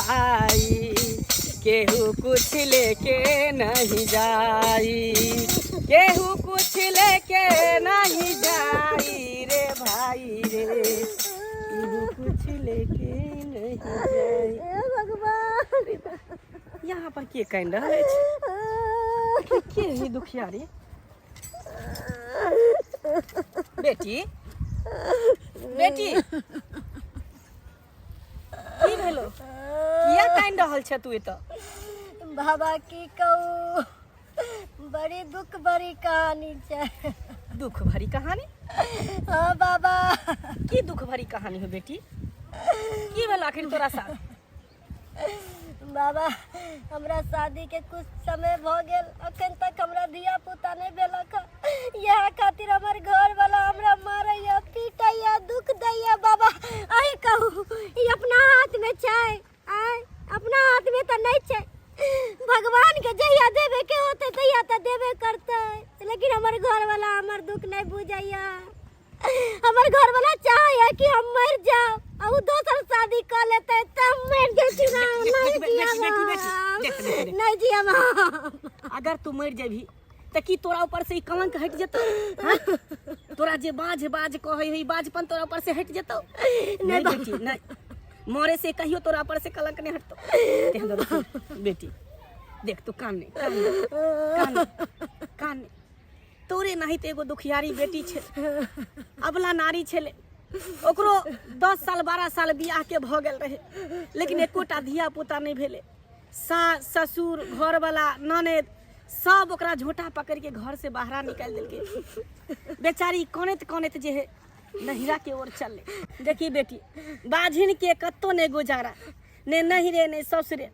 भाई, केहू कुछ लेके नहीं जाई, केहू कुछ लेके नहीं जाई रे भाई रे, केहू कुछ लेके नहीं जाई। हे भगवान। यहाँ पर के कानि रहल अछि? के है दुखियारी? बेटी, बेटी, की भेलो? किया कानि रहल छ तू एतऽ? बाबा, की कहू, बड़ी दुख बड़ी कहानी छै। दुख भरी कहानी? हाँ बाबा। की दुख भरी कहानी हो बेटी? की भेल आखिर तोरा साथ? बाबा, हमरा शादी के कुछ समय भ गेल, अखन तक हमरा धिया पुता नहीं भेलक हँ। इएह खातिर हमर घर वाला हमरा मारैया, पीटैया, दुख दैया। बाबा, अहीं कहू, ई अपना हाथ में छै? आय, अपना हाथ में तऽ नहीं छै। भगवान के जहिया देबे के होते तहिया तऽ देबे करतै। लेकिन हमर घर वाला हमर दुख नहीं बुझैया। हमर घर वाला चाहैया कि हम मर जाओ आ उ दोसर शादी कर लेतै, त हम मर जेती ना। देख, नहीं देख, जियब। बेटी, बेटी, देख, देख, देख। नहीं जियब हम। अगर तू मर जेबही त की तोरा ऊपर से ई कलंक हटि जेतौ? हाँ? तोरा जे बाज बाज कहै है, ई बाजपन तोरा ऊपर से हटि जेतौ? नहीं बेटी, नहीं। मरे से कहियो तोरा ऊपर से कलंक नहीं हटतौ। तेहन दुआरे सुन, बेटी, देख, तू कान नहीं, कान नहीं, कान नहीं, कान नहीं। तोरे नहीं तऽ एगो दुखियारी बेटी छै, अबला नारी छलै, ओकरो 10 साल 12 साल बियाहके भऽ गेल रहै, लेकिन एकोटा धिया पुता नहि भेलै। सास ससुर, घरवला, ननैद सब ओकरा झोंटा पकड़िके घरसँ बाहरा निकालि देलकै। बेचारी कनैत कनैत जे है नहिरा के ओर चललै। देखी बेटी, बाझिन के कतौ नहि गुजारा, ने नहिरे ने ससुरे।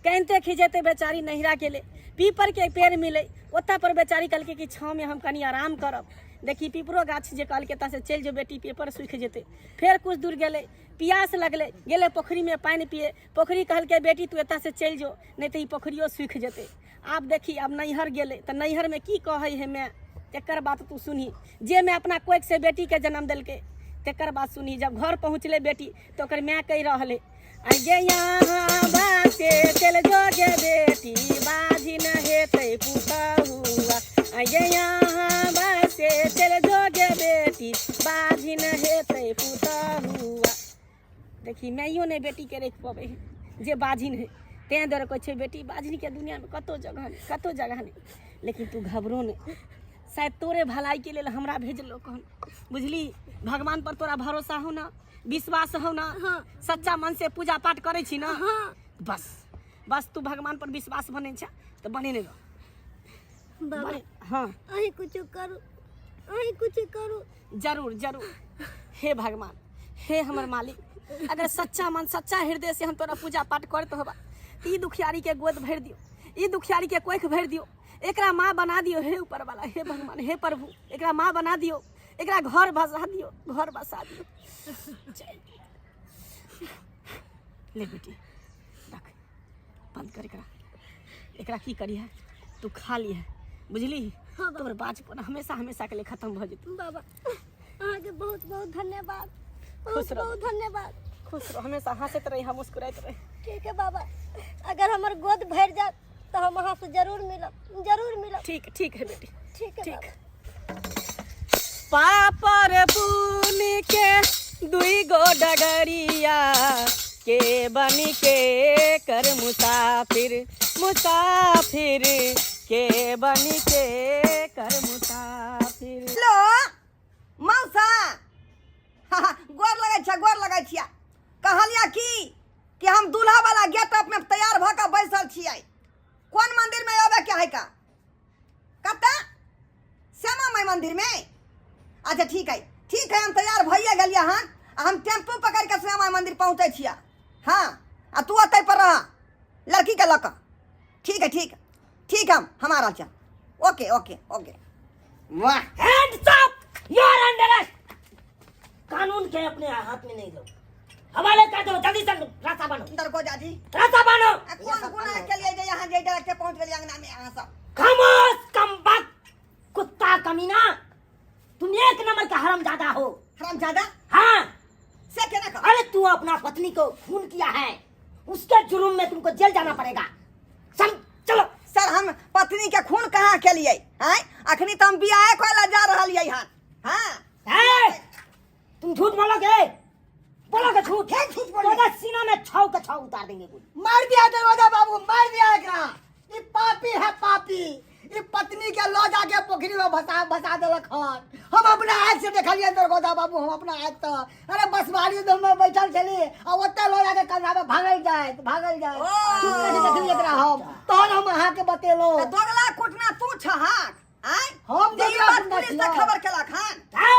कनिते खिजेते बेचारी नहिरा गेलै। पीपर के पेड़ मिलै, ओतऽ पर बेचारी कहलकै कि छाँवमे हम कनि आराम करब। देखी, पीपरो गाछ जे कहलकै एतऽ से चलि जो बेटी, पेपर सुखि जेतै। फेर किछु दूर गेलै, पियास लगलै, गेलै पोखरिमे पानि पिए। पोखरि कहलकै, बेटी, तू एतऽ से चलि जो, नहि तऽ ई पोखरियो सुखि जेतै। आब देखी, आब नैहर गेलै तऽ नैहरमे की कहै है माय, तेकर बात तू सुनही। जे माय अपना कोखिसँ बेटीके जन्म देलकै, तेकर बात सुनही। जब घर पहुँचलै बेटी तऽ ओकर माय कहि रहल है, गे यहाँ बाटे चल जोगे बेटी, बाझी न हेतै पुतहुआ। गे यहाँ बाटे चल जोगे बेटी, बाझी न हेतै पुतहुआ। देखी, माइयो नहि बेटीके राखि पबै है जे बाझिन है। तेँ दुआरे कहै छै बेटी, बाझिनके दुनिआँमे कतहु जगह नहि, कतहु जगह नहि। लेकिन तू घबरो नहि, शायद तोरे भलाइके लेल हमरा भेजलो कहन, बुझली? भगवान पर तोरा भरोसा हो ना, विश्वास हो ना? हाँ। सच्चा मन से पूजा पाठ करै छी ना? हाँ। बस बस, तू भगवान पर विश्वास बने छ तऽ बनेने रह। बाबा। हाँ। अहीं कुछ करू, अहीं कुछ करू। जरूर जरूर। हे भगवान, हे हमर मालिक, अगर सच्चा मन सच्चा हृदय से हम तोरा पूजा पाठ करत होबा तऽ ई दुखियारी के गोद भरि दियौ, ई दुखियारी के कोख भरि दियौ, एकरा माँ बना दियौ। हे ऊपर वाला, हे भगवान, हे प्रभु, एकरा माँ बना दियौ, एकरा घर बसा दियौ, घर बसा दियौ। जय। ले बेटी, रख, बंद कर एकरा। एकरा की करी है, तू खा ली है, बुझली? हाँ बाबा। तोहर बाजपन हमेशा हमेशा के लिए खत्म भऽ जेतौ। बाबा, अहाँके बहुत बहुत धन्यवाद, बहुत खुश रह। बहुत धन्यवाद। खुश रह, हमेशा हंसैत रही, हम मुस्कुराइत रही। ठीक है बाबा, अगर हमर गोद भरि जायत तऽ हम अहाँ से जरूर मिलब, जरूर मिलब। ठीक, ठीक है बेटी। ठीक है। ठीक। बाबा। पापर पुन के दुई गो डगरिया के बन के कर मुसाफिर, मुसाफिर के बन के कर मुसाफिर। हेलो मौसा, गोर लगै छै, गोर लगै छियै। कहलियै की कि हम दूल्हा वाला गेटअप में तैयार भऽ कऽ बैसल छियै। कोन मंदिर में अबै के है का? कतऽ? श्यामा माई मंदिर में? अच्छा, ठीक है, ठीक है। हम तैयार भइए गेलियै हन आ हम टेम्पू पकड़ि कऽ श्यामा माई मंदिर पहुँचै छियै। हाँ, आ तू ओतै पर रह लड़की के लऽ कऽ। ठीक है, ठीक, ठीक। हम आ रहल छियै। ओके ओके ओके, वाह। Hands up! You are under arrest! कानून के अपने हाथ में नहीं दो, हवाले कर दो। जल्दी से रास्ता बांधो। दरगोजा जी। रास्ता बांधो। आ कोन गुनाह के लिए जे यहाँ जे डायरेक्ट पहुंच गेलियै अंगना में अहाँ सब? खामोश कमबख्त कुत्ता कमीना, तुम एक नंबर का हरामजादा हो। हरामजादा? हाँ। से केना कह? अरे, तू अपना पत्नी को खून किया है। उसके जुर्म में तुमको जेल जाना पड़ेगा। चल चलो। सर, हम पत्नी के खून कहाँ केलिए? आँय, अखनी तऽ हम बियाहे करे ला जा रहलियै हन। हाँ। ए, तुम झूठ बोलोगे? बोलोगे झूठ? क्या झूठ बोलोगे? तोरा सीना में छाव के छाव उतार देंगे गोली। मार दिया दरवाजा बाबू, मार दिया एकरा। ई पापी है पापी। ई पत्नी के लऽ जाके पोखरी में भसा भसा देलक हन। हम अपना आँख से देखलियै दरवाजा बाबू, हम अपना आँख से। अरे बसवारी में बैठल छली आ ओतऽ लऽ जाके कंधा में भागल जायत भागल जायत। ओ। चुपके से देखलियै एकरा हम, तहन हम अहाँके बतेलहुँ। तऽ दोगला कुटना तू छहक? आँय, हम जे ई दोगला बात कुटना पुलिस से छियै। खबर केलक हन? ए,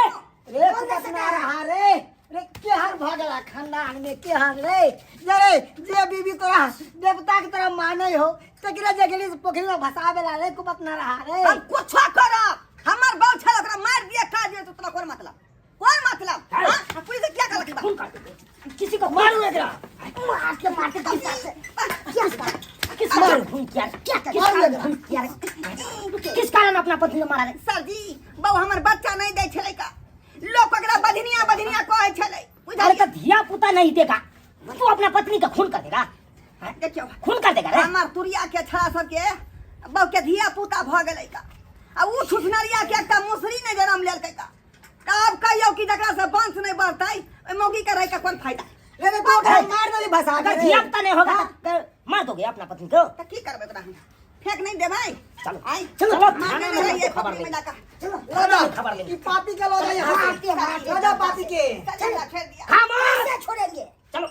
रे कुटना रहा रे, रे केहन भऽ गेला खानदान में केहन रे। जे रे जे बीबी तोरा देवता के तरह मानै हो तकरे जे गेली से पोखरी में भसा देला रे कुपतना रहा रे। हम कुछो करब, हमर बाप छल, ओकरा मारि दिए का दिए, तोरा कोन मतलब? कोन मतलब? है। हाँ? हम पुलिस से क्या करलक? खून कर देंगे किसी को, मारू एकरा। मार के मार के किस क्या किस कारण खून किया? क्या किस कारण खून किया रे? किस कारण अपना पत्नी को मारा रे? सर जी, बाबू हमर बच्चा नहीं दै छलै का, लोक ओकरा बधनिया बधनिया कहै छलै। अरे बुझलियै? तो धिया पुता नहीं देगा तू अपना पत्नी का खून कर देगा? हाँ? देखियौ, खून कर देगा रे? हमर तुरिया के छड़ा सबके बाबू के धिया पुता भऽ गेलै का, आ उ छुछनरिया के एकटा मुसरी नहि जनम लेलकै का। तऽ आब कहियौ कि जकरा से वंश नहि बढ़तै ओहि मौगी के रहि के कोन फायदा? रे रे तू ओकरा मार देली भसा के अगर रे। धिया पुता नहीं होगा तो मार दोगे अपना पत्नी को? तऽ की करबै ओकरा, हम फेंक नहि देबै? चलो। आइ चलो, मारने थाना नहि में रहियै हमको खबर पोखरि में देंगे। जाकऽ। चलो लऽ जा। खबर लेंगे। ई पापी के लऽ जा यहाँ से, लऽ जा पापी के। चल, एकरा छोड़ि दिअ। खामोश! कैसे छोड़ेंगे? चलो।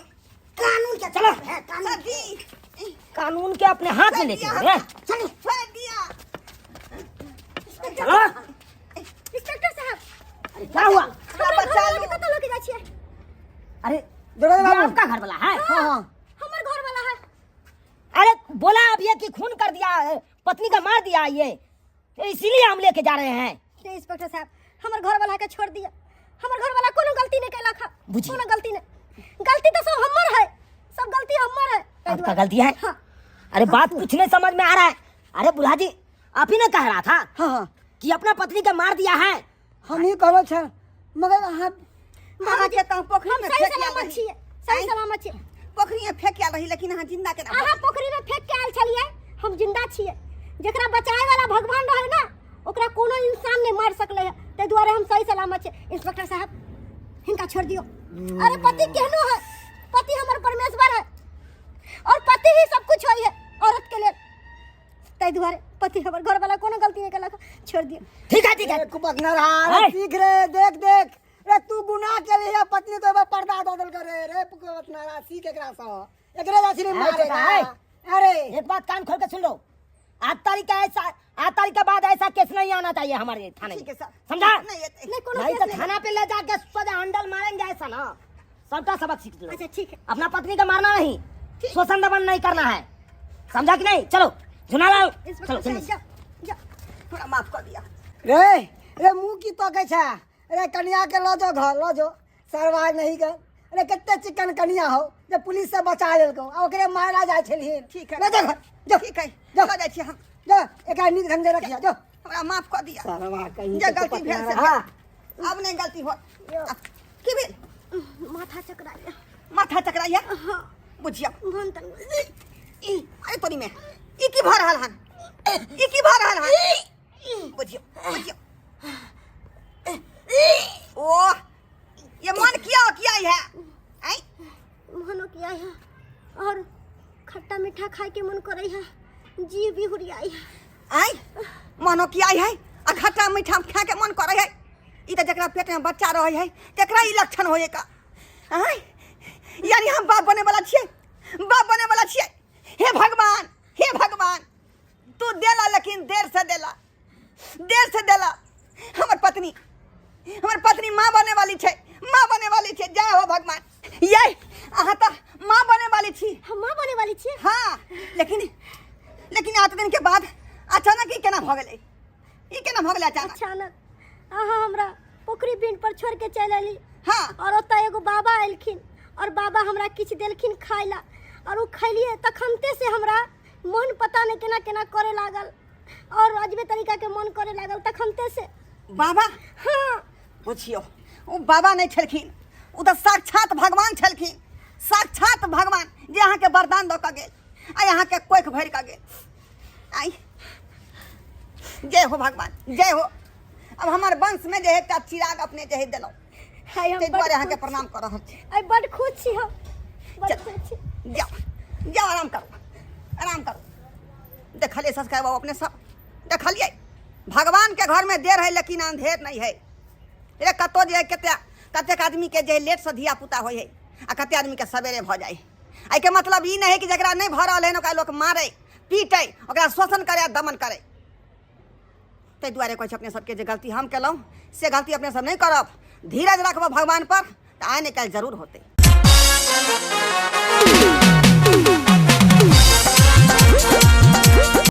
कानून के चलो। है कानून। सर जी, कानून के अपने हाथ में लेके रे। चलो, छोड़ दिया। चलो। इंस्पेक्टर साहब। अरे क्या हुआ? हमरा बच्चा घर वाला लो। के कतऽ लऽ के जाइ छियै? अरे दरोगा ये बाबू। आपका घर वाला है? हाँ हाँ, हमर घर वाला है। अरे बोला अब ये कि खून कर दिया है, पत्नी का मार दिया ये, इसीलिए हम लेके जा रहे हैं। नहीं इंस्पेक्टर साहब, हमर घर वाला के छोड़ दिया। हमर घर वाला कोनो गलती नहीं कैलक है। बुझी। कोनो गलती नहीं, गलती तो सब हमर है, सब गलती हमर है। ताहि आपका दुआरे। गलती है? हाँ। अरे बात कुछ नहीं समझ में आ रहा है। अरे बुढ़ा जी, आप ही ने कह रहा था हाँ हाँ कि अपना पत्नी के मार दिया है। हम ही कहलो छ, मगर अहाँ अहाँ के तऽ पोखरी हम में सही फेंक आयल सलामत रही। छियै, सही आँय? सलामत छियै। पोखरी में फेंक आयल रही, लेकिन अहाँ जिंदा केना? अहाँ पोखरी में फेंक के आयल छलियै, हम जिंदा छियै। जेकरा बचाए वाला भगवान रहे ना, ओकरा कोनो इंसान नहीं मार सकले है, ताहि दुआरे हम सही सलामत छियै। इंस्पेक्टर साहब, हिनका छोड़ दियो। अरे पति केहनो है, पति हमर परमेश्वर है और पति ही सब कुछ होई है औरत के लिए, ताहि दुआरे पति हमर घर वाला कोनो गलती नहीं केलक, छोड़ दियो। ठीक है, ठीक है। कुपतना रहा रे। है। सीख रे, देख देख रे, तू गुनाह के लिए पत्नी तो पर्दा दऽ देलक रे। रे कुपतना रहा, सीख एकरा से, एकरे जाछि रे है, मारे। छोटा, है। अरे एक बात कान खोल के सुन लो, 8 तारीख का ऐसा, 8 तारीख के बाद ऐसा केस नहीं आना चाहिए हमारे थाने में। ठीक है सर। समझा? नहीं, नहीं कोनो नहीं केस तो नहीं। थाना पे ले जाके सजा हंडल मारेंगे ऐसा ना, सबका सबक सीख लो। अच्छा ठीक है। अपना पत्नी का मारना नहीं, शोषण दमन नहीं करना है, समझा कि नहीं? चलो झुनालाल, चलो इंस्पेक्टर जल्दी। साहब, जाओ जाओ। थोड़ा माफ कऽ दिअ। रे रे मुँह की तकै छै रे? कनिया के लऽ जो घर, लऽ जो सरवा नहीं कर। अरे कते चिकन कनिया हो जे पुलिस से बचा लेलकौ आ ओकरे मारला जाइ छलहिन। ठीक है। लऽ जो घर जो। ठीक है। जो। लऽ जाइ छी हम। जो, एकरा नीक ढंग से रखिया जो। हमरा माफ कऽ दिअ। सरवा कहीं जे के गलती पकड़ा भेल से रहा। भेल। आब नहि गलती होत। की भेल? माथा चकराइया। माथा चकराइया? हाँ। बुझियौ। मन तन। अरे तोरी में ई की भऽ रहल हन? ई की भऽ रहल हन? बुझियौ, बुझियौ। ओह, ये मन किया किया है? आई मनो किया है और खट्टा मीठा खाए के मन करे है, जी भी हुरियाई है। आई मनो किया है आ खट्टा मीठा खा के मन करे है? ई तऽ जकरा पेट में बच्चा रहे है तकरा ई लक्षण होए का। आय, यानी हम बाप बने वाला छियै, बाप बने वाला छियै। हे भगवान, हे भगवान, तू देला लेकिन देर से देला, देर से देला। हमर पत्नी, हमर पत्नी माँ बने वाली छै, माँ बने वाली छै। जय हो भगवान। ये अहाँ तऽ माँ बने वाली छी। हम माँ बने वाली छियै? हाँ, लेकिन लेकिन 8 दिन के बाद अचानक ई केना भऽ गेलै? ई केना भऽ गेलै अचानक? अचानक अहाँ हमरा पोखरी पिंड पर छोड़ के चलि एली। हाँ। और ओतऽ एगो बाबा एलखिन और बाबा हमरा किछु देलखिन खाय ला और ओ खैलियै, तखनते से हमरा मन पता नहि केना केना करे लागल और अजबे तरीका के मन करे लागल तखनते से। बाबा? हाँ। बुझियौ, ओ बाबा नहि छलखिन, ओ तऽ साक्षात भगवान छलखिन, साक्षात भगवान जे अहाँके वरदान दऽ कऽ गेल आ अहाँके कोख भरि कऽ गेल। आई जय हो भगवान, जय हो। अब हमर वंश में जे है एकटा चिराग अपने जे है देलहुँ, आइ हम ताहि बड दुआरे अहाँके खुश प्रणाम कऽ रहल छी। आइ बड खुश छी हम, बड चल। खुश छी। जाओ जाओ, आराम करू, आराम करू। देखलिए संस्कार बाबू अपने सब देखलिए, भगवान के घर में देर है लेकिन अंधेर नहीं है। रे कतो जे कते कतेक आदमी के जे लेट से धिया पुता होइ है आ कते आदमी के सवेरे भऽ जाइ है। एहिके मतलब ई नहि है कि जकरा नहि भऽ रहल है ओकरा लोक मारै पीटै, ओकरा शोषण करै आ दमन करै। ताहि दुआरे कहै छै अपने सबके जे गलती हम केलहुँ से गलती अपने सब नहि करब, धीरज रखब भगवान पर तऽ आइ ने काल्हि जरूर होतै।